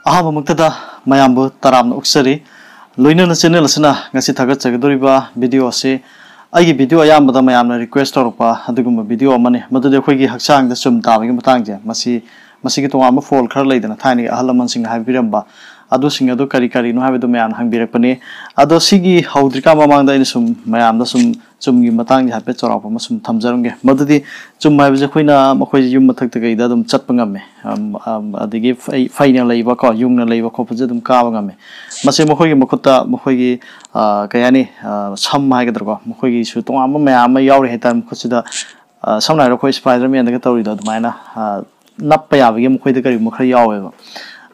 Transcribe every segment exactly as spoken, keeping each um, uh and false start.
ꯑꯍꯥꯟꯕꯃꯛꯇꯗ ꯃꯌꯥꯝꯕꯨ ꯇꯔꯥꯝꯅ ꯑꯣꯛꯆꯔꯤ꯫ ꯂꯣꯏꯅꯅ ꯆꯦꯅꯦꯜ ꯑꯁꯤꯅ ꯉꯁꯤ ꯊꯥꯒꯠꯆꯒꯗꯧꯔꯤꯕ ꯚꯤꯗꯤꯑꯣ ꯑꯁꯤ ꯑꯩꯒꯤ ꯚꯤꯗꯤꯑꯣ ꯑꯌꯥꯝꯕꯗ ꯃꯌꯥꯝꯅ ꯔꯤꯀ꯭ꯋꯦꯁ ꯇꯧꯔꯛꯄ ꯑꯗꯨꯒꯨꯝꯕ ꯚꯤꯗꯤꯑꯣ ꯑꯃꯅꯤ꯫ ꯃꯗꯨꯗꯤ ꯑꯩꯈꯣꯏꯒꯤ ꯍꯛꯆꯥꯡꯗ ꯆꯨꯝ ꯇꯥꯕꯒꯤ ꯃꯇꯥꯡꯁꯦ, ꯃꯁꯤ, ꯃꯁꯤꯒꯤ ꯇꯣꯉꯥꯟꯕ ꯐꯣꯜ ꯈꯔ ꯂꯩꯗꯅ, ꯊꯥꯏꯅꯒꯤ ꯑꯍꯜ ꯂꯃꯟꯁꯤꯡꯅ ꯍꯥꯏꯕꯤꯔꯝꯕ, ꯑꯗꯨꯁꯤꯡ ꯑꯗꯨ ꯀꯔꯤ ꯀꯔꯤꯅꯣ ꯍꯥꯏꯕꯗꯨ ꯃꯌꯥꯝꯅ ꯍꯪꯕꯤꯔꯛꯄꯅꯤ꯫ ꯑꯗꯣ ꯁꯤꯒꯤ ꯍꯧꯗ꯭ꯔꯤꯀꯥꯟ ꯃꯃꯥꯡꯗ ꯑꯩꯅ ꯁꯨꯝ ꯃꯌꯥꯝꯗ ꯁꯨꯝ ꯆꯨꯝꯒꯤ ꯃꯇꯥꯡꯁꯦ ꯍꯥꯏꯐꯦꯠ ꯆꯥꯎꯔꯥꯛꯄ ꯑꯃ ꯁꯨꯝ ꯊꯝꯖꯔꯝꯒꯦ꯫ ꯃꯗꯨꯗꯤ ꯆꯨꯝ ꯍꯥꯏꯕꯁꯦ ꯑꯩꯈꯣꯏꯅ, ꯃꯈꯣꯏꯁꯦ ꯌꯨꯝ ꯃꯊꯛꯇ ꯀꯩꯗ ꯑꯗꯨꯝ ꯆꯠꯄ ꯉꯝꯃꯦ꯫ ꯑꯝ, ꯑꯝ, ꯑꯗꯒꯤ ꯐꯩ-, ꯐꯩꯅ ꯂꯩꯕ ꯀꯣ, ꯌꯨꯡꯅ ꯂꯩꯕ ꯈꯣꯠꯄꯁꯦ ꯑꯗꯨꯝ ꯀꯥꯕ ꯉꯝꯃꯦ꯫ ꯃꯁꯤ ꯃꯈꯣꯏꯒꯤ ꯃꯈꯨꯠꯇ ꯃꯈꯣꯏꯒꯤ, ꯑ, ꯀꯩ ꯍꯥꯏꯅꯤ, ꯑ, ꯁꯝ ꯍꯥꯏꯒꯗ꯭ꯔꯥꯀꯣ, ꯃꯈꯣꯏꯒꯤꯁꯨ ꯇꯣꯉꯥꯟꯕ ꯃꯌꯥꯝ ꯑꯃ ꯌꯥꯎꯔꯤ ꯍꯥꯏꯇꯥꯔꯦ ꯃꯈꯨꯠꯁꯤꯗ꯫ ꯑ, ꯁꯝꯅ ꯍꯥꯏꯔꯕꯗ ꯑꯩꯈꯣꯏ ꯁ꯭ꯄꯥꯏꯗꯔ ꯃꯦꯟꯗꯒ ꯇꯧꯔꯤꯗꯣ ꯑꯗꯨꯃꯥꯏꯅ, ꯑ, ꯅꯞꯄ ꯌꯥꯕꯒꯤ ꯃꯈꯣꯏꯗ ꯀꯔꯤꯒꯨꯝꯕ ꯈꯔ ꯌꯥꯎꯋꯦꯕ꯫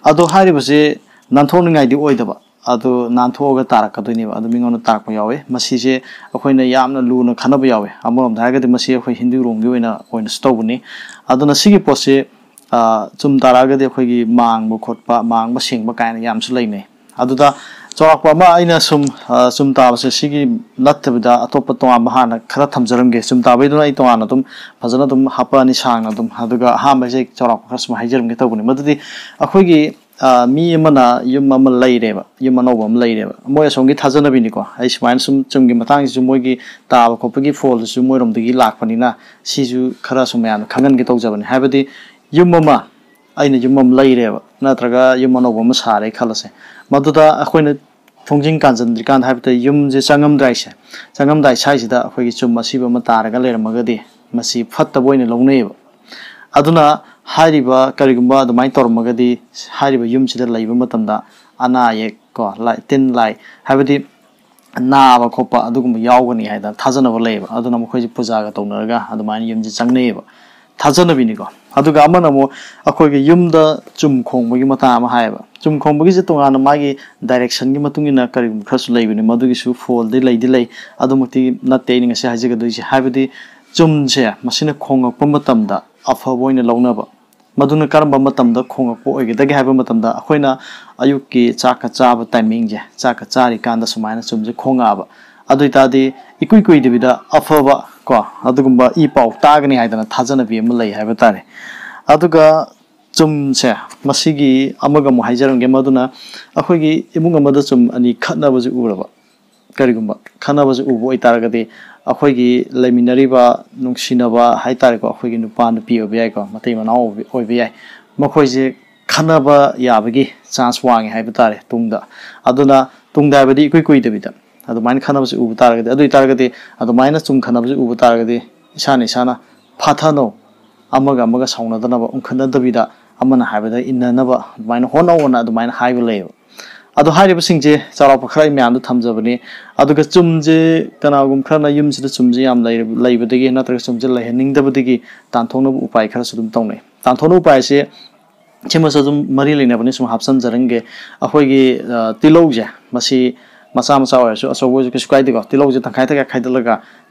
ꯑꯗꯣ ꯍꯥꯏꯔꯤꯕꯁꯦ ꯅꯥꯟꯊꯣꯛꯅꯤꯡꯉꯥꯏꯗꯤ ꯑꯣꯏꯗꯕ, ꯑꯗꯨ ꯅꯥꯟꯊꯣꯛꯑꯒ ꯇꯥꯔꯛꯀꯗꯣꯏꯅꯦꯕ, ꯑꯗꯨ ꯃꯤꯉꯣꯟꯗ ꯇꯥꯔꯛꯄ ꯌꯥꯎꯋꯦ꯫ ꯃꯁꯤꯁꯦ ꯑꯩꯈꯣꯏꯅ ꯌꯥꯝꯅ ꯂꯨꯅ ꯈꯟꯅꯕ ꯌꯥꯎꯋꯦ꯫ ꯑꯃꯔꯣꯝꯗ ꯍꯥꯏꯔꯒꯗꯤ ꯃꯁꯤ ꯑꯩꯈꯣꯏ ꯍꯤꯟꯗꯨꯔꯣꯝꯒꯤ ꯑꯣꯏꯅ, ꯑꯣꯏꯅꯁꯨ ꯇꯧꯕꯅꯤ꯫ ꯑꯗꯨꯅ ꯁꯤꯒꯤ ꯄꯣꯠꯁꯦ, ꯑ, ꯆꯨꯝ ꯇꯥꯔꯛꯑꯒꯗꯤ ꯑꯩꯈꯣꯏꯒꯤ ꯃꯥꯡꯕ ꯈꯣꯠꯄ, ꯃꯥꯡꯕ ꯁꯦꯡꯕ ꯀꯥꯏꯅ ꯌꯥꯝꯁꯨ ꯂꯩꯅꯩ꯫ ꯑꯗꯨꯗ ꯆꯥꯎꯔꯥꯛꯄ ꯑꯃ ꯑꯩꯅ ꯁꯨꯝ, ꯑ, ꯆꯨꯝ ꯇꯥꯕꯁꯦ ꯁꯤꯒꯤ ꯅꯠꯇꯕꯤꯗ ꯑꯇꯣꯞꯄ ꯇꯣꯉꯥꯟꯕ ꯍꯥꯟꯅ ꯈꯔ ꯊꯝꯖꯔꯝꯒꯦ꯫ ꯆꯨꯝ ꯇꯥꯕꯩꯗꯨꯅ ꯑꯩ ꯇꯣꯉꯥꯟꯅ ꯑꯗꯨꯝ ꯐꯖꯅ ꯑꯗꯨꯝ ꯍꯥꯞꯄꯛꯑꯅꯤ ꯁꯥꯡꯅ ꯑꯗꯨꯝ꯫ ꯑꯗꯨꯒ ꯑꯍꯥꯟꯕꯁꯦ ꯆꯥꯎꯔꯥꯛꯄ ꯈꯔ ꯁꯨꯝ ꯍꯥꯏꯖꯔꯝꯒꯦ ꯇꯧꯕꯅꯤ꯫ ꯃꯗꯨꯗꯤ ꯑꯩꯈꯣꯏꯒꯤ, ꯑ, ꯃꯤ ꯑꯃꯅ ꯌꯨꯝ ꯑꯃ ꯂꯩꯔꯦꯕ, ꯌꯨꯝ ꯑꯅꯧꯕ ꯑꯃ ꯂꯩꯔꯦꯕ, ꯃꯣꯏ ꯑꯁꯣꯝꯒꯤ ꯊꯥꯖꯅꯕꯤꯅꯤꯀꯣ꯫ ꯑꯩ ꯁꯨꯃꯥꯏꯅ ꯁꯨꯝ ꯆꯨꯝꯒꯤ ꯃꯇꯥꯡꯁꯤꯁꯨ ꯃꯣꯏꯒꯤ ꯇꯥꯕ ꯈꯣꯠꯄꯒꯤ ꯐꯣꯜꯗꯨꯁꯨ ꯃꯣꯏꯔꯣꯝꯗꯒꯤ ꯂꯥꯛꯄꯅꯤꯅ ꯁꯤꯁꯨ ꯈꯔ ꯁꯨꯝ ꯃꯌꯥꯝꯗ ꯈꯪꯍꯟꯒꯦ ꯇꯧꯖꯕꯅꯤ꯫ ꯍꯥꯏꯕꯗꯤ ꯌꯨꯝ ꯑꯃ, ꯑꯩꯅ ꯌꯨꯝ ꯑꯃ ꯂꯩꯔꯦꯕ, ꯅꯠꯇ꯭ꯔꯒ ꯌꯨꯝ ꯑꯅꯧꯕ ꯑꯃ ꯁꯥꯔꯦ ꯈꯜꯂꯁꯦ꯫ ꯃꯗꯨꯗ ꯑꯩꯈꯣꯏꯅ ꯊꯣꯡꯖꯤꯟ ꯀꯥꯟꯁꯤꯟꯗ꯭ꯔꯤꯀꯥꯟꯗ, ꯍꯥꯏꯕꯗꯤ ꯌꯨꯝꯁꯦ ꯆꯪꯉꯝꯗꯥꯏꯁꯦ, ꯆꯪꯉꯝꯗꯥꯏ ꯁ꯭ꯋꯥꯏꯁꯤꯗ ꯑꯩꯈꯣꯏꯒꯤ ꯆꯨꯝ ꯑꯁꯤꯕ ꯑꯃ ꯇꯥꯔꯒ ꯂꯩꯔꯝꯃꯒꯗꯤ ꯃꯁꯤ ꯐꯠꯇꯕ ꯑꯣꯏꯅ ꯂꯧꯅꯩꯌꯦꯕ꯫ ꯑꯗꯨꯅ ꯍꯥꯏꯔꯤꯕ, ꯀꯔꯤꯒꯨꯝꯕ ꯑꯗꯨꯃꯥꯏꯅ ꯇꯧꯔꯝꯃꯒꯗꯤ ꯍꯥꯏꯔꯤꯕ ꯌꯨꯝꯁꯤꯗ ꯂꯩꯕ ꯃꯇꯝꯗ ꯑꯅꯥ ꯑꯌꯦꯛ ꯀꯣ, ꯂꯥꯏ-, ꯇꯤꯟ ꯂꯥꯏ, ꯍꯥꯏꯕꯗꯤ ꯅꯥꯕ ꯈꯣꯠꯄ ꯑꯗꯨꯒꯨꯝꯕ ꯌꯥꯎꯒꯅꯤ ꯍꯥꯏꯗꯅ ꯊꯥꯖꯅꯕ ꯂꯩꯌꯦꯕ꯫ ꯑꯗꯨꯅ ꯃꯈꯣꯏꯁꯦ ꯄꯨꯖꯥꯒ ꯇꯧꯅꯔꯒ ꯑꯗꯨꯃꯥꯏꯅ ꯌꯨꯝꯁꯦ ꯆꯪꯅꯩꯌꯦꯕ꯫ ꯊꯥꯖꯅꯕꯤꯅꯤꯀꯣ꯫ ꯑꯗꯨꯒ ꯑꯃꯅ ꯑꯃꯨꯛ ꯑꯩꯈꯣꯏꯒꯤ ꯌꯨꯝꯗ ꯆꯨꯝ ꯈꯣꯡꯕꯒꯤ ꯃꯇꯥꯡ ꯑꯃ ꯍꯥꯏꯌꯦꯕ꯫ ꯆꯨꯝ ꯈꯣꯡꯕꯒꯤꯁꯦ ꯇꯣꯉꯥꯟꯅ ꯃꯥꯒꯤ ꯗꯥꯏꯔꯦꯛꯁꯟꯒꯤ ꯃꯇꯨꯡ ꯏꯟꯅ ꯀꯔꯤꯒꯨꯝꯕ ꯈꯔꯁꯨ ꯂꯩꯕꯅꯤ, ꯃꯗꯨꯒꯤꯁꯨ ꯐꯣꯜꯗꯤ ꯂꯩꯗꯤ ꯂꯩ꯫ ꯑꯗꯨꯃꯛꯇꯤ ꯅꯠꯇꯦ ꯑꯩꯅ ꯉꯁꯤ ꯍꯥꯏꯖꯒꯗꯣꯏꯁꯦ꯫ ꯍꯥꯏꯕꯗꯤ ꯆꯨꯝꯁꯦ ꯃꯁꯤꯅ ꯈꯣꯡꯉꯛꯄ ꯃꯇꯝꯗ ꯑꯐꯕ ꯑꯣꯏꯅ ꯂꯧꯅꯕ꯫ ꯃꯗꯨꯅ ꯀꯔꯝꯕ ꯃꯇꯝꯗ ꯈꯣꯡꯉꯛꯄ ꯑꯣꯏꯒꯗꯒꯦ ꯍꯥꯏꯕ ꯃꯇꯝꯗ, ꯑꯩꯈꯣꯏꯅ ꯑꯌꯨꯛꯀꯤ ꯆꯥꯛꯀ ꯆꯥꯕ ꯇꯥꯏꯃꯤꯡꯁꯦ, ꯆꯥꯛꯀ ꯆꯥꯔꯤꯀꯥꯟꯗ ꯁꯨꯃꯥꯏꯅ ꯆꯨꯝꯁꯦ ꯈꯣꯡꯉꯛꯑꯕ, ꯑꯗꯨ ꯑꯣꯏꯇꯥꯔꯗꯤ ꯏꯀꯨꯏ ꯀꯨꯏꯗꯕꯤꯗ ꯑꯐꯕ ꯀꯣ, ꯑꯗꯨꯒꯨꯝꯕ ꯏ ꯄꯥꯎ ꯇꯥꯒꯅꯤ ꯍꯥꯏꯗꯅ ꯊꯥꯖꯅꯕꯤ ꯑꯃ ꯂꯩ ꯍꯥꯏꯕ ꯇꯥꯔꯦ꯫ ꯑꯗꯨꯒ ꯆꯨꯝꯁꯦ, ꯃꯁꯤꯒꯤ ꯑꯃꯒ ꯑꯃꯨꯛ ꯍꯥꯏꯖꯔꯝꯒꯦ꯫ ꯃꯗꯨꯅ ꯑꯩꯈꯣꯏꯒꯤ ꯏꯃꯨꯡ ꯑꯃꯗ ꯆꯨꯝ ꯑꯅꯤ ꯈꯠꯅꯕꯁꯤ ꯎꯔꯕ, ꯀꯔꯤꯒꯨꯝꯕ ꯈꯠꯅꯕꯁꯤ ꯎꯕ ꯑꯣꯏꯇꯥꯔꯒꯗꯤ, ꯑꯩꯈꯣꯏꯒꯤ ꯂꯩꯃꯤꯟꯅꯔꯤꯕ, ꯅꯨꯡꯁꯤꯅꯕ ꯍꯥꯏꯇꯥꯔꯦꯀꯣ, ꯑꯩꯈꯣꯏꯒꯤ ꯅꯨꯄꯥ ꯅꯨꯄꯤ ꯑꯣꯏꯕ ꯌꯥꯏꯀꯣ, ꯃꯇꯩ ꯃꯅꯥꯎ ꯑꯣꯏꯕ, ꯑꯣꯏꯕ ꯌꯥꯏ, ꯃꯈꯣꯏꯁꯦ ꯈꯠꯅꯕ ꯌꯥꯕꯒꯤ ꯆꯥꯟꯁ ꯋꯥꯡꯉꯦ ꯍꯥꯏꯕ ꯇꯥꯔꯦ ꯇꯨꯡꯗ꯫ ꯑꯗꯨꯅ ꯇꯨꯡꯗ ꯍꯥꯏꯕꯗꯤ ꯏꯀꯨꯏ ꯀꯨꯏꯗꯕꯤꯗ ꯑꯗꯨꯃꯥꯏꯅ ꯈꯠꯅꯕꯁꯤ ꯎꯕ ꯇꯥꯔꯒꯗꯤ, ꯑꯗꯨ ꯑꯣꯏꯇꯥꯔꯒꯗꯤ, ꯑꯗꯨꯃꯥꯏꯅ ꯆꯨꯝ ꯈꯠꯅꯕꯁꯤ ꯎꯕ ꯇꯥꯔꯒꯗꯤ, ꯏꯁꯥꯅ ꯏꯁꯥꯅ ꯐꯥꯊꯅꯧ, ꯑꯃꯒ ꯑꯃꯒ ꯁꯥꯎꯅꯗꯅꯕ, ꯎꯪꯈꯠꯅꯗꯕꯤꯗ ꯑꯃꯅ ꯍꯥꯏꯕꯗ ꯏꯟꯅꯅꯕ ꯑꯗꯨꯃꯥꯏꯅ ꯍꯣꯠꯅꯧꯑꯅ ꯑꯗꯨꯃꯥꯏꯅ ꯍꯥꯏꯕ ꯂꯩꯌꯦꯕ꯫ ꯑꯗꯣ ꯍꯥꯏꯔꯤꯕꯁꯤꯡꯁꯦ ꯆꯥꯎꯔꯥꯛꯄ ꯈꯔ ꯑꯩ ꯃꯌꯥꯝꯗ ꯊꯝꯖꯕꯅꯤ꯫ ꯑꯗꯨꯒ ꯆꯨꯝꯁꯦ ꯀꯅꯥꯒꯨꯝꯕ ꯈꯔꯅ ꯌꯨꯝꯁꯤꯗ ꯆꯨꯝꯁꯦ ꯌꯥꯝ ꯂꯩꯔ-, ꯂꯩꯕꯗꯒꯤ ꯅꯠꯇ꯭ꯔꯒ ꯆꯨꯝꯁꯦ ꯂꯩꯍꯟꯅꯤꯡꯗꯕꯗꯒꯤ ꯇꯥꯟꯊꯣꯛꯅꯕ ꯎꯄꯥꯏ ꯈꯔꯁꯨ ꯑꯗꯨꯝ ꯇꯧꯅꯩ꯫ ꯇꯥꯟꯊꯣꯛꯅꯕ ꯎꯄꯥꯏꯁꯦ ꯁꯤꯃꯁꯨ ꯑꯗꯨꯝ ꯃꯔꯤ ꯂꯩꯅꯕꯅꯤ, ꯁꯨꯝ ꯍꯥꯞꯆꯤꯟꯖꯔꯝꯒꯦ꯫ ꯑꯩꯈꯣꯏꯒꯤ, ꯑ, ꯇꯤꯜꯍꯧꯁꯦ, ꯃꯁꯤ ꯃꯆꯥ ꯃꯆꯥ ꯑꯣꯏꯔꯁꯨ ꯑꯆꯧꯕ ꯑꯣꯏꯔꯁꯨ ꯀꯩꯁꯨ ꯀꯥꯏꯗꯦꯀꯣ꯫ ꯇꯤꯜꯍꯧꯁꯦ ꯇꯪꯈꯥꯏ ꯇꯪꯈꯥꯏ ꯈꯥꯏꯗꯠꯂꯒ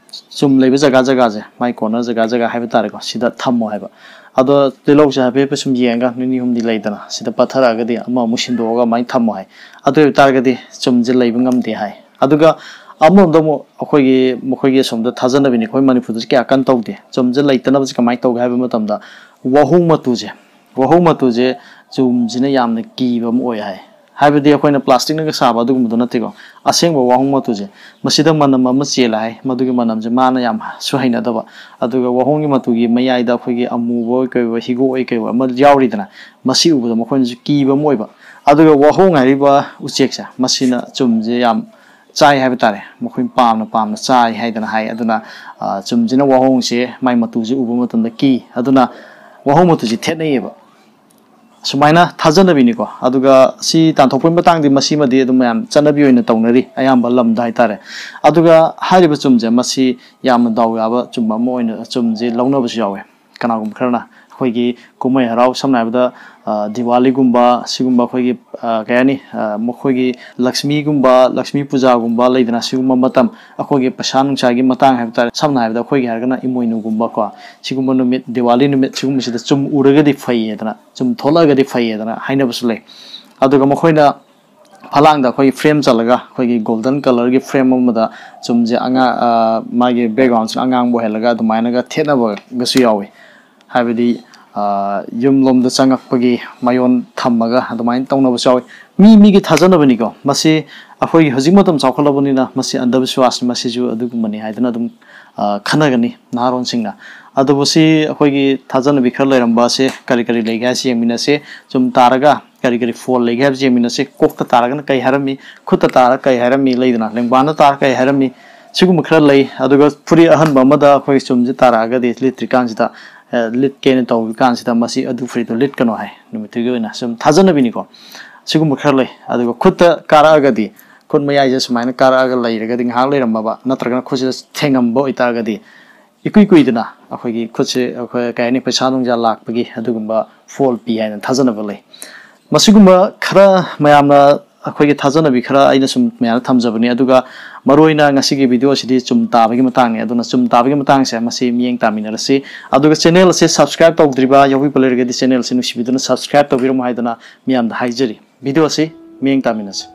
ꯆꯨꯝ ꯂꯩꯕ ꯖꯒꯥ ꯖꯒꯥꯁꯦ, ꯃꯥꯏ ꯀꯣꯟꯅꯔ ꯖꯒꯥ ꯖꯒꯥ ꯍꯥꯏꯕ ꯇꯥꯔꯦꯀꯣ, ꯁꯤꯗ ꯊꯝꯃꯣ ꯍꯥꯏꯕ꯫ ꯑꯗꯣ ꯇꯤꯜꯍꯧꯁꯦ ꯍꯥꯏꯐꯦꯠ ꯍꯥꯏꯐꯦꯠ ꯁꯨꯝ ꯌꯦꯡꯉꯒ ꯅꯤꯅꯤ ꯍꯨꯝꯅꯤ ꯂꯩꯗꯅ ꯁꯤꯗ ꯄꯠꯊꯔꯛꯑꯒꯗꯤ ꯑꯃꯃꯨꯛ ꯁꯤꯟꯗꯣꯛꯑꯒ ꯑꯗꯨꯃꯥꯏꯅ ꯊꯝꯃꯣ ꯍꯥꯏ꯫ ꯑꯗꯨ ꯑꯣꯏꯕ ꯇꯥꯔꯒꯗꯤ ꯆꯨꯝꯁꯦ ꯂꯩꯕ ꯉꯝꯗꯦ ꯍꯥꯏ꯫ ꯑꯗꯨꯒ ꯑꯃꯔꯣꯝꯗ ꯑꯃꯨꯛ ꯑꯩꯈꯣꯏꯒꯤ, ꯃꯈꯣꯏꯒꯤ ꯑꯁꯣꯝꯗ ꯊꯥꯖꯅꯕꯤꯅꯤ, ꯑꯩꯈꯣꯏ ꯃꯅꯤꯄꯨꯔꯗꯁꯨ ꯀꯌꯥ ꯀꯟꯅ ꯇꯧꯗꯦ꯫ ꯆꯨꯝꯁꯦ ꯂꯩꯇꯅꯕꯁꯦ ꯀꯃꯥꯏꯅ ꯇꯧꯒꯦ ꯍꯥꯏꯕ ꯃꯇꯝꯗ ꯋꯥꯍꯣꯡ ꯃꯇꯨꯁꯦ, ꯋꯥꯍꯣꯡ ꯃꯇꯨꯁꯦ ꯆꯨꯝꯁꯤꯅ ꯌꯥꯝꯅ ꯀꯤꯕ ꯑꯃ ꯑꯣꯏ ꯍꯥꯏ꯫ ꯍꯥꯏꯕꯗꯤ ꯑꯩꯈꯣꯏꯅ ꯄ꯭ꯂꯥꯁꯇꯤꯛꯅꯒ ꯁꯥꯕ ꯑꯗꯨꯒꯨꯝꯕꯗꯣ ꯅꯠꯇꯦꯀꯣ꯫ ꯑꯁꯦꯡꯕ ꯋꯥꯍꯣꯡ ꯃꯇꯨꯁꯦ, ꯃꯁꯤꯗ ꯃꯅꯝ ꯑꯃ ꯆꯦꯜꯂꯦ ꯍꯥꯏ, ꯃꯗꯨꯒꯤ ꯃꯅꯝꯁꯦ ꯃꯥꯅ ꯌꯥꯝꯁꯨ ꯍꯩꯅꯗꯕ꯫ ꯑꯗꯨꯒ ꯋꯥꯍꯣꯡꯒꯤ ꯃꯇꯨꯒꯤ ꯃꯌꯥꯏꯗ ꯑꯩꯈꯣꯏꯒꯤ ꯑꯃꯨꯕ ꯑꯣꯏ ꯀꯩ ꯑꯣꯏ, ꯍꯤꯒꯣꯛ ꯑꯣꯏ ꯀꯩ ꯑꯣꯏ ꯑꯃ ꯌꯥꯎꯔꯤꯗꯅ, ꯃꯁꯤ ꯎꯕꯗ ꯃꯈꯣꯏꯅꯁꯨ ꯀꯤꯕ ꯑꯃ ꯑꯣꯏꯕ꯫ ꯑꯗꯨꯒ ꯋꯥꯍꯣꯡ ꯍꯥꯏꯔꯤꯕ ꯎꯆꯦꯛꯁꯦ, ꯃꯁꯤꯅ ꯆꯨꯝꯁꯦ ꯌꯥꯝ ꯆꯥꯏ ꯍꯥꯏꯕ ꯇꯥꯔꯦ, ꯃꯈꯣꯏ ꯄꯥꯝꯅ ꯄꯥꯝꯅ ꯆꯥꯏ ꯍꯥꯏꯗꯅ ꯍꯥꯏ꯫ ꯑꯗꯨꯅ, ꯑ, ꯆꯨꯝꯁꯤꯅ ꯋꯥꯍꯣꯡꯁꯦ ꯃꯥꯏ ꯃꯇꯨꯁꯦ ꯎꯕ ꯃꯇꯝꯗ ꯀꯤ꯫ ꯑꯗꯨꯅ ꯋꯥꯍꯣꯡ ꯃꯇꯨꯁꯦ ꯊꯦꯠꯅꯩꯌꯦꯕ꯫ ꯁꯨꯃꯥꯏꯅ ꯊꯥꯖꯅꯕꯤꯅꯤꯀꯣ꯫ ꯑꯗꯨꯒ ꯁꯤ ꯇꯥꯟꯊꯣꯛꯄꯒꯤ ꯃꯇꯥꯡꯗꯤ ꯃꯁꯤꯃꯗꯤ ꯑꯗꯨꯝ ꯃꯌꯥꯝ ꯆꯠꯅꯕꯤ ꯑꯣꯏꯅ ꯇꯧꯅꯔꯤ ꯑꯌꯥꯝꯕ ꯂꯝꯗ ꯍꯥꯏꯇꯥꯔꯦ꯫ ꯑꯗꯨꯒ ꯍꯥꯏꯔꯤꯕ ꯆꯨꯝꯁꯦ, ꯃꯁꯤ ꯌꯥꯝꯅ ꯗꯥꯎ ꯌꯥꯕ ꯆꯨꯝ ꯑꯃ ꯑꯣꯏꯅ ꯆꯨꯝꯁꯦ ꯂꯧꯅꯕꯁꯨ ꯌꯥꯎꯋꯦ꯫ ꯀꯅꯥꯒꯨꯝꯕ ꯈꯔꯅ ꯑꯩꯈꯣꯏꯒꯤ ꯀꯨꯝꯍꯩ ꯍꯔꯥꯎ, ꯁꯝꯅ ꯍꯥꯏꯔꯕꯗ, ꯑ, ꯗꯤꯋꯥꯂꯤꯒꯨꯝꯕ, ꯁꯤꯒꯨꯝꯕ ꯑꯩꯈꯣꯏꯒꯤ, ꯑ, ꯀꯩ ꯍꯥꯏꯅꯤ, ꯑ, ꯃꯈꯣꯏꯒꯤ ꯂꯛꯁꯃꯤꯒꯨꯝꯕ, ꯂꯛꯁꯃꯤ ꯄꯨꯖꯥꯒꯨꯝꯕ ꯂꯩꯗꯅ, ꯁꯤꯒꯨꯝꯕ ꯃꯇꯝ, ꯑꯩꯈꯣꯏꯒꯤ ꯄꯩꯁꯥ ꯅꯨꯡꯁꯥꯒꯤ ꯃꯇꯥꯡ ꯍꯥꯏꯕ ꯇꯥꯔꯦ, ꯁꯝꯅ ꯍꯥꯏꯔꯕꯗ ꯑꯩꯈꯣꯏꯒꯤ ꯍꯥꯏꯔꯒꯅ ꯏꯃꯣꯏꯅꯨꯒꯨꯝꯕꯀꯣ, ꯁꯤꯒꯨꯝꯕ ꯅꯨꯃꯤꯠ, ꯗꯤꯋꯥꯂꯤ ꯅꯨꯃꯤꯠ ꯁꯤꯒꯨꯝꯕꯁꯤꯗ ꯆꯨꯝ ꯎꯔꯒꯗꯤ ꯐꯩꯌꯦꯗꯅ, ꯆꯨꯝ ꯊꯣꯛꯂꯛꯑꯒꯗꯤ ꯐꯩꯌꯦꯗꯅ ꯍꯥꯏꯅꯕꯁꯨ ꯂꯩ꯫ ꯑꯗꯨꯒ ꯃꯈꯣꯏꯅ ꯐꯂꯥꯡꯗ ꯑꯩꯈꯣꯏꯒꯤ ꯐ꯭ꯔꯦꯝ ꯆꯜꯂꯒ, ꯑꯩꯈꯣꯏꯒꯤ ꯒꯣꯜꯗꯟ ꯀꯂꯔꯒꯤ ꯐ꯭ꯔꯦꯝ ꯑꯃꯗ ꯆꯨꯝꯁꯦ ꯑꯉꯥ-, ꯑ, ꯃꯥꯒꯤ ꯕꯦꯛꯒ꯭ꯔꯥꯎꯟꯁꯤꯅ ꯑꯉꯥꯡꯕ ꯑꯣꯏꯍꯜꯂꯒ ꯑꯗꯨꯃꯥꯏꯅꯒ ꯊꯦꯠꯅꯕꯒꯁꯨ ꯌꯥꯎꯋꯤ꯫ ꯍꯥꯏꯕꯗꯤ, ꯌꯨꯝꯂꯣꯝꯗ ꯆꯪꯉꯛꯄꯒꯤ ꯃꯌꯣꯟ ꯊꯝꯃꯒ ꯑꯗꯨꯃꯥꯏꯅ ꯇꯧꯅꯕꯁꯨ ꯌꯥꯎꯏ꯫ ꯃꯤ ꯃꯤꯒꯤ ꯊꯥꯖꯅꯕꯅꯤꯀꯣ꯫ ꯃꯁꯤ ꯑꯩꯈꯣꯏꯒꯤ ꯍꯧꯖꯤꯛ ꯃꯇꯝ ꯆꯥꯎꯈꯠꯂꯕꯅꯤꯅ ꯃꯁꯤ ꯑꯟꯗꯕꯤꯁ꯭ꯋꯥꯁꯅꯤ, ꯃꯁꯤꯁꯨ ꯑꯗꯨꯒꯨꯝꯕꯅꯤ ꯍꯥꯏꯗꯅ ꯑꯗꯨꯝ ꯈꯟꯅꯒꯅꯤ ꯅꯍꯥꯔꯣꯟꯁꯤꯡꯅ꯫ ꯑꯗꯨꯕꯨ ꯁꯤ ꯑꯩꯈꯣꯏꯒꯤ ꯊꯥꯖꯅꯕꯤ ꯈꯔ ꯂꯩꯔꯝꯕ ꯑꯁꯦ ꯀꯔꯤ ꯀꯔꯤ ꯂꯩꯒꯦ ꯍꯥꯏꯁꯤ ꯌꯦꯡꯃꯤꯟꯅꯁꯤ꯫ ꯆꯨꯝ ꯇꯥꯔꯒ ꯀꯔꯤ ꯀꯔꯤ ꯐꯣꯜ ꯂꯩꯒꯦ ꯍꯥꯏꯕꯁꯤ ꯌꯦꯡꯃꯤꯟꯅꯁꯤ꯫ ꯀꯣꯛꯇ ꯇꯥꯔꯒꯅ ꯀꯩ ꯍꯥꯏꯔꯝꯃꯤ, ꯈꯨꯠꯇ ꯇꯥꯔꯒ ꯀꯩ ꯍꯥꯏꯔꯝꯃꯤ, ꯂꯩꯗꯅ, ꯂꯦꯡꯕꯥꯟꯗ ꯇꯥꯔꯒ ꯀꯩ ꯍꯥꯏꯔꯝꯃꯤ, ꯁꯤꯒꯨꯝꯕ ꯈꯔ ꯂꯩ꯫ ꯑꯗꯨꯒ ꯐꯨꯔꯤꯠ ꯑꯍꯟꯕ ꯑꯃꯗ ꯑꯩꯈꯣꯏꯒꯤ ꯆꯨꯝꯁꯦ ꯇꯥꯔꯛꯑꯒꯗꯤ ꯂꯤꯠꯇ꯭ꯔꯤꯀꯥꯟꯁꯤꯗ, ꯂꯤꯠꯀꯦꯅ ꯇꯧꯕ ꯀꯥꯟꯁꯤꯗ ꯃꯁꯤ ꯑꯗꯨ ꯐꯨꯔꯤꯠꯇꯣ ꯂꯤꯠꯀꯅꯣ ꯍꯥꯏ꯫ ꯅꯨꯃꯤꯠꯇꯨꯒꯤ ꯑꯣꯏꯅ ꯁꯨꯝ ꯊꯥꯖꯅꯕꯤꯅꯤꯀꯣ꯫ ꯁꯤꯒꯨꯝꯕ ꯈꯔ ꯂꯩ꯫ ꯑꯗꯨꯒ ꯈꯨꯠꯇ ꯀꯥꯔꯛꯑꯒꯗꯤ, ꯈꯨꯠ ꯃꯌꯥꯏꯁꯦ ꯁꯨꯃꯥꯏꯅ ꯀꯥꯔꯛꯑꯒ ꯂꯩꯔꯒꯗꯤ ꯉꯥꯏꯍꯥꯛ ꯂꯩꯔꯝꯃꯕ ꯅꯠꯇ꯭ꯔꯒꯅ ꯈꯨꯠꯁꯤꯗ ꯊꯦꯡꯉꯝꯕ ꯑꯣꯏꯇꯥꯔꯒꯗꯤ ꯏꯀꯨꯏ ꯀꯨꯏꯗꯅ ꯑꯩꯈꯣꯏꯒꯤ ꯈꯨꯠꯁꯦ, ꯑꯩꯈꯣꯏ ꯀꯩ ꯍꯥꯏꯅꯤ, ꯄꯩꯁꯥ ꯅꯨꯡꯁꯥ ꯂꯥꯛꯄꯒꯤ ꯑꯗꯨꯒꯨꯝꯕ ꯐꯣꯜ ꯄꯤ ꯍꯥꯏꯅ ꯊꯥꯖꯅꯕ ꯂꯩ꯫ ꯃꯁꯤꯒꯨꯝꯕ ꯈꯔ ꯃꯌꯥꯝꯅ, ꯑꯩꯈꯣꯏꯒꯤ ꯊꯥꯖꯅꯕꯤ ꯈꯔ ꯑꯩꯅ ꯁꯨꯝ ꯃꯌꯥꯝꯗ ꯊꯝꯖꯕꯅꯤ꯫ ꯑꯗꯨꯒ ꯃꯔꯨꯑꯣꯏꯅ ꯉꯁꯤꯒꯤ ꯚꯤꯗꯤꯑꯣ ꯑꯁꯤꯗꯤ ꯆꯨꯝ ꯇꯥꯕꯒꯤ ꯃꯇꯥꯡꯅꯤ꯫ ꯑꯗꯨꯅ ꯆꯨꯝ ꯇꯥꯕꯒꯤ ꯃꯇꯥꯡꯁꯦ ꯃꯁꯤ ꯃꯤꯠꯌꯦꯡ ꯇꯥꯃꯤꯟꯅꯔꯁꯤ꯫ ꯑꯗꯨꯒ ꯆꯦꯅꯦꯜ ꯑꯁꯤ ꯁꯕꯁꯀ꯭ꯔꯥꯏꯕ ꯇꯧꯗ꯭ꯔꯤꯕ ꯌꯥꯎꯕꯤꯕ ꯂꯩꯔꯒꯗꯤ ꯆꯦꯅꯦꯜ ꯑꯁꯤ ꯅꯨꯡꯁꯤꯕꯤꯗꯨꯅ ꯁꯕꯁꯀ꯭ꯔꯥꯏꯕ ꯇꯧꯕꯤꯔꯝꯃꯨ ꯍꯥꯏꯗꯅ ꯃꯤꯌꯥꯝꯗ ꯍꯥꯏꯖꯔꯤ꯫ ꯚꯤꯗꯤꯑꯣ ꯑꯁꯤ ꯃꯤꯠꯌꯦꯡ ꯇꯥꯃꯤꯟꯅꯁꯤ꯫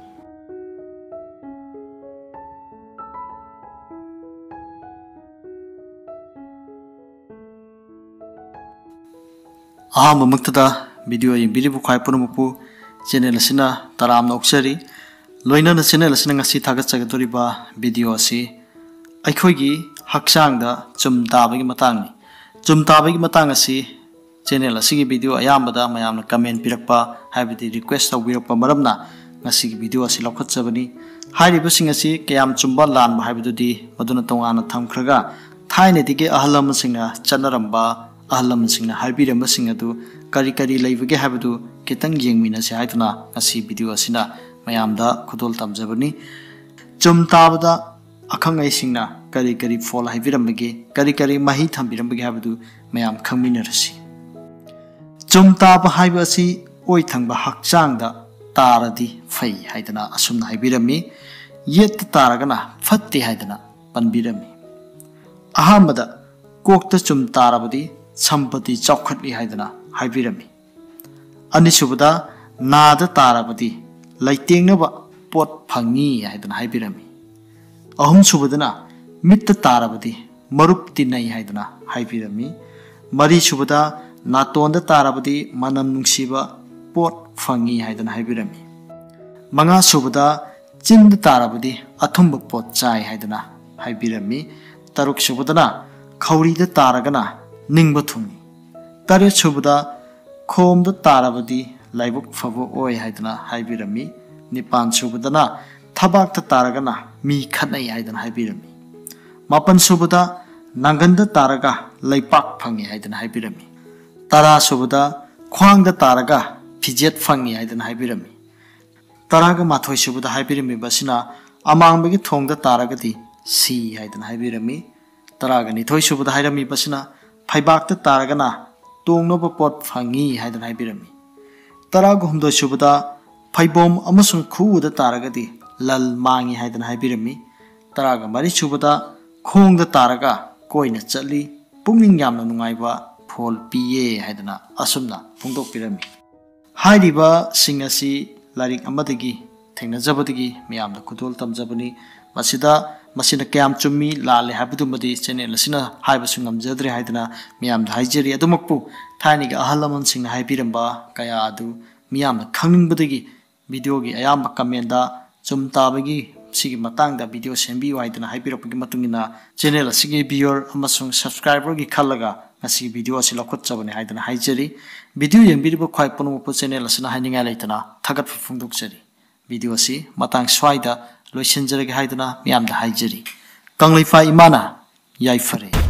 ꯑꯍꯥꯟꯕꯃꯛꯇꯗ ꯚꯤꯗꯤꯑꯣ ꯌꯦꯡꯕꯤꯔꯤꯕ ꯈ꯭ꯋꯥꯏ ꯄꯨꯝꯅꯃꯛꯄꯨ ꯆꯦꯅꯦꯜ ꯑꯁꯤꯅ ꯇꯔꯥꯝꯅ ꯑꯣꯛꯆꯔꯤ꯫ ꯂꯣꯏꯅꯅ ꯆꯦꯅꯦꯜ ꯑꯁꯤꯅ ꯉꯁꯤ ꯊꯥꯒꯠꯆꯒꯗꯧꯔꯤꯕ ꯚꯤꯗꯤꯑꯣ ꯑꯁꯤ ꯑꯩꯈꯣꯏꯒꯤ ꯍꯛꯆꯥꯡꯗ ꯆꯨꯝ ꯇꯥꯕꯒꯤ ꯃꯇꯥꯡꯅꯤ꯫ ꯆꯨꯝ ꯇꯥꯕꯒꯤ ꯃꯇꯥꯡ ꯑꯁꯤ ꯆꯦꯅꯦꯜ ꯑꯁꯤꯒꯤ ꯚꯤꯗꯤꯑꯣ ꯑꯌꯥꯝꯕꯗ ꯃꯌꯥꯝꯅ ꯀꯃꯦꯟ ꯄꯤꯔꯛꯄ, ꯍꯥꯏꯕꯗꯤ ꯔꯤꯀ꯭ꯋꯦꯁ ꯇꯧꯕꯤꯔꯛꯄ ꯃꯔꯝꯅ ꯉꯁꯤꯒꯤ ꯚꯤꯗꯤꯑꯣ ꯑꯁꯤ ꯂꯧꯈꯠꯆꯕꯅꯤ꯫ ꯍꯥꯏꯔꯤꯕꯁꯤꯡ ꯑꯁꯤ ꯀꯌꯥꯝ ꯆꯨꯝꯕ ꯂꯥꯟꯕ ꯍꯥꯏꯕꯗꯨꯗꯤ ꯃꯗꯨꯅ ꯇꯣꯉꯥꯟꯅ ꯊꯝꯈ꯭ꯔꯒ, ꯊꯥꯏꯅꯗꯒꯤ ꯑꯍꯜ ꯂꯃꯟꯁꯤꯡꯅ ꯆꯠꯅꯔꯝꯕ, ꯑꯍꯜ ꯂꯃꯟꯁꯤꯡꯅ ꯍꯥꯏꯕꯤꯔꯝꯕꯁꯤꯡ ꯑꯗꯨ ꯀꯔꯤ ꯀꯔꯤ ꯂꯩꯕꯒꯦ ꯍꯥꯏꯕꯗꯨ ꯈꯤꯇꯪ ꯌꯦꯡꯃꯤꯟꯅꯁꯤ ꯍꯥꯏꯗꯨꯅ ꯉꯁꯤ ꯚꯤꯗꯤꯑꯣ ꯑꯁꯤꯅ ꯃꯌꯥꯝꯗ ꯈꯨꯗꯣꯜ ꯇꯝꯖꯕꯅꯤ꯫ ꯆꯨꯝ ꯇꯥꯕꯗ ꯑꯈꯪ ꯑꯍꯩꯁꯤꯡꯅ ꯀꯔꯤ ꯀꯔꯤ ꯐꯣꯜ ꯍꯥꯏꯕꯤꯔꯝꯕꯒꯦ, ꯀꯔꯤ ꯀꯔꯤ ꯃꯍꯩ ꯊꯝꯕꯤꯔꯝꯕꯒꯦ ꯍꯥꯏꯕꯗꯨ ꯃꯌꯥꯝ ꯈꯪꯃꯤꯟꯅꯔꯁꯤ꯫ ꯆꯨꯝ ꯇꯥꯕ ꯍꯥꯏꯕ ꯑꯁꯤ ꯑꯣꯏ ꯊꯪꯕ ꯍꯛꯆꯥꯡꯗ ꯇꯥꯔꯗꯤ ꯐꯩ ꯍꯥꯏꯗꯅ ꯑꯁꯨꯝꯅ ꯍꯥꯏꯕꯤꯔꯝꯃꯤ꯫ ꯌꯦꯠꯇ ꯇꯥꯔꯒꯅ ꯐꯠꯇꯦ ꯍꯥꯏꯗꯅ ꯄꯟꯕꯤꯔꯝꯃꯤ꯫ ꯑꯍꯥꯟꯕꯗ, ꯀꯣꯛꯇ ꯆꯨꯝ ꯇꯥꯔꯕꯗꯤ ꯁꯝꯄꯇꯤ ꯆꯥꯎꯈꯠꯂꯤ ꯍꯥꯏꯗꯅ ꯍꯥꯏꯕꯤꯔꯝꯃꯤ꯫ ꯑꯅꯤꯁꯨꯕꯗ, ꯅꯥꯗ ꯇꯥꯔꯕꯗꯤ ꯂꯩꯇꯦꯡꯅꯕ ꯄꯣꯠ ꯐꯪꯉꯤ ꯍꯥꯏꯗꯅ ꯍꯥꯏꯕꯤꯔꯝꯃꯤ꯫ ꯑꯍꯨꯝꯁꯨꯕꯗꯅ, ꯃꯤꯠꯇ ꯇꯥꯔꯕꯗꯤ ꯃꯔꯨꯞ ꯇꯤꯟꯅꯩ ꯍꯥꯏꯗꯅ ꯍꯥꯏꯕꯤꯔꯝꯃꯤ꯫ ꯃꯔꯤꯁꯨꯕꯗ, ꯅꯥꯇꯣꯟꯗ ꯇꯥꯔꯕꯗꯤ ꯃꯅꯝ ꯅꯨꯡꯁꯤꯕ ꯄꯣꯠ ꯐꯪꯉꯤ ꯍꯥꯏꯗꯅ ꯍꯥꯏꯕꯤꯔꯝꯃꯤ꯫ ꯃꯉꯥ ꯁꯨꯕꯗ ꯆꯤꯟꯗ ꯇꯥꯔꯕꯗꯤ ꯑꯊꯨꯝꯕ ꯄꯣꯠ ꯆꯥꯏ ꯍꯥꯏꯗꯅ ꯍꯥꯏꯕꯤꯔꯝꯃꯤ꯫ ꯇꯔꯨꯛ ꯁꯨꯕꯗꯅ ꯈꯧꯔꯤꯗ ꯇꯥꯔꯒꯅ ꯅꯤꯡꯕ ꯊꯨꯡꯉꯤ꯫ ꯇꯔꯦꯠ ꯁꯨꯕꯗ ꯈꯣꯝꯗ ꯇꯥꯔꯕꯗꯤ ꯂꯥꯏꯕꯛ ꯐꯕ ꯑꯣꯏ ꯍꯥꯏꯗꯅ ꯍꯥꯏꯕꯤꯔꯝꯃꯤ꯫ ꯅꯤꯄꯥꯟ ꯁꯨꯕꯗꯅ ꯊꯕꯥꯛꯇ ꯇꯥꯔꯒꯅ ꯃꯤ ꯈꯠꯅꯩ ꯍꯥꯏꯗꯅ ꯍꯥꯏꯕꯤꯔꯝꯃꯤ꯫ ꯃꯥꯄꯟ ꯁꯨꯕꯗ ꯅꯥꯡꯒꯟꯗ ꯇꯥꯔꯒ ꯂꯩꯄꯥꯛ ꯐꯪꯉꯤ ꯍꯥꯏꯗꯅ ꯍꯥꯏꯕꯤꯔꯝꯃꯤ꯫ ꯇꯔꯥ ꯁꯨꯕꯗ ꯈ꯭ꯋꯥꯡꯗ ꯇꯥꯔꯒ ꯐꯤꯖꯦꯠ ꯐꯪꯉꯤ ꯍꯥꯏꯗꯅ ꯍꯥꯏꯕꯤꯔꯝꯃꯤ꯫ ꯇꯔꯥꯒ ꯃꯥꯊꯣꯏ ꯁꯨꯕꯗ ꯍꯥꯏꯕꯤꯔꯝꯃꯤꯕ ꯑꯁꯤꯅ ꯑꯃꯥꯡꯕꯒꯤ ꯊꯣꯡꯗ ꯇꯥꯔꯒꯗꯤ ꯁꯤ ꯍꯥꯏꯗꯅ ꯍꯥꯏꯕꯤꯔꯝꯃꯤ꯫ ꯇꯔꯥꯒ ꯅꯤꯊꯣꯏ ꯁꯨꯕꯗ ꯍꯥꯏꯔꯝꯃꯤꯕ ꯑꯁꯤꯅ ꯐꯩꯕꯥꯛꯇ ꯇꯥꯔꯒꯅ ꯇꯣꯡꯅꯕ ꯄꯣꯠ ꯐꯪꯉꯤ ꯍꯥꯏꯗꯅ ꯍꯥꯏꯕꯤꯔꯝꯃꯤ꯫ ꯇꯔꯥꯒ ꯍꯨꯝꯗꯣꯏ ꯁꯨꯕꯗ ꯐꯩꯕꯣꯝ ꯑꯃꯁꯨꯡ ꯈꯨꯎꯗ ꯇꯥꯔꯒꯗꯤ ꯂꯜ ꯃꯥꯡꯉꯤ ꯍꯥꯏꯗꯅ ꯍꯥꯏꯕꯤꯔꯝꯃꯤ꯫ ꯇꯔꯥꯒ ꯃꯔꯤ ꯁꯨꯕꯗ ꯈꯣꯡꯗ ꯇꯥꯔꯒ ꯀꯣꯏꯅ ꯆꯠꯂꯤ, ꯄꯨꯛꯅꯤꯡ ꯌꯥꯝꯅ ꯅꯨꯡꯉꯥꯏꯕ ꯐꯣꯜ ꯄꯤꯌꯦ ꯍꯥꯏꯗꯅ ꯑꯁꯨꯝꯅ ꯐꯣꯡꯗꯣꯛꯄꯤꯔꯝꯃꯤ꯫ ꯍꯥꯏꯔꯤꯕꯁꯤꯡ ꯑꯁꯤ ꯂꯥꯏꯔꯤꯛ ꯑꯃꯗꯒꯤ ꯊꯦꯡꯅꯖꯕꯗꯒꯤ ꯃꯌꯥꯝꯗ ꯈꯨꯗꯣꯜ ꯇꯝꯖꯕꯅꯤ꯫ ꯃꯁꯤꯗ ꯃꯁꯤꯅ ꯀꯌꯥꯝ ꯆꯨꯝꯃꯤ ꯂꯥꯜꯂꯤ ꯍꯥꯏꯕꯗꯨꯃꯗꯤ ꯆꯦꯅꯦꯜ ꯑꯁꯤꯅ ꯍꯥꯏꯕꯁꯨ ꯉꯝꯖꯗ꯭ꯔꯦ ꯍꯥꯏꯗꯅ ꯃꯌꯥꯝꯗ ꯍꯥꯏꯖꯔꯤ꯫ ꯑꯗꯨꯃꯛꯄꯨ ꯊꯥꯏꯅꯒꯤ ꯑꯍꯜ ꯂꯃꯟꯁꯤꯡꯅ ꯍꯥꯏꯕꯤꯔꯝꯕ ꯀꯌꯥ ꯑꯗꯨ ꯃꯤꯌꯥꯝꯅ ꯈꯪꯅꯤꯡꯕꯗꯒꯤ ꯚꯤꯗꯤꯑꯣꯒꯤ ꯑꯌꯥꯝꯕ ꯀꯃꯦꯟꯗ ꯆꯨꯝ ꯇꯥꯕꯒꯤ ꯁꯤꯒꯤ ꯃꯇꯥꯡꯗ ꯚꯤꯗꯤꯑꯣ ꯁꯦꯝꯕꯤꯌꯨ ꯍꯥꯏꯗꯅ ꯍꯥꯏꯕꯤꯔꯛꯄꯒꯤ ꯃꯇꯨꯡ ꯏꯟꯅ ꯆꯦꯅꯦꯜ ꯑꯁꯤꯒꯤ ꯚꯤꯌꯨꯋꯔ ꯑꯃꯁꯨꯡ ꯁꯕꯁꯀ꯭ꯔꯥꯏꯕꯔꯒꯤ ꯈꯜꯂꯒ ꯉꯁꯤꯒꯤ ꯚꯤꯗꯤꯑꯣ ꯑꯁꯤ ꯂꯧꯈꯠꯆꯕꯅꯤ ꯍꯥꯏꯗꯅ ꯍꯥꯏꯖꯔꯤ꯫ ꯚꯤꯗꯤꯑꯣ ꯌꯦꯡꯕꯤꯔꯤꯕ ꯈ꯭ꯋꯥꯏ ꯄꯨꯝꯅꯃꯛꯄꯨ ꯆꯦꯅꯦꯜ ꯑꯁꯤꯅ ꯍꯥꯏꯅꯤꯡꯉꯥꯏ ꯂꯩꯇꯅ ꯊꯥꯒꯠꯄ ꯐꯣꯡꯗꯣꯛꯆꯔꯤ꯫ ꯚꯤꯗꯤꯑꯣ ꯑꯁꯤ ꯃꯇꯥꯡ ꯁ꯭ꯋꯥꯏꯗ ꯂꯣꯏꯁꯤꯟꯖꯔꯒꯦ ꯍꯥꯏꯗꯨꯅ ꯃꯤꯌꯥꯝꯗ ꯍꯥꯏꯖꯔꯤ꯫ ꯀꯪꯂꯩꯄꯥꯛ ꯏꯃꯥꯅ ꯌꯥꯏꯐꯔꯦ꯫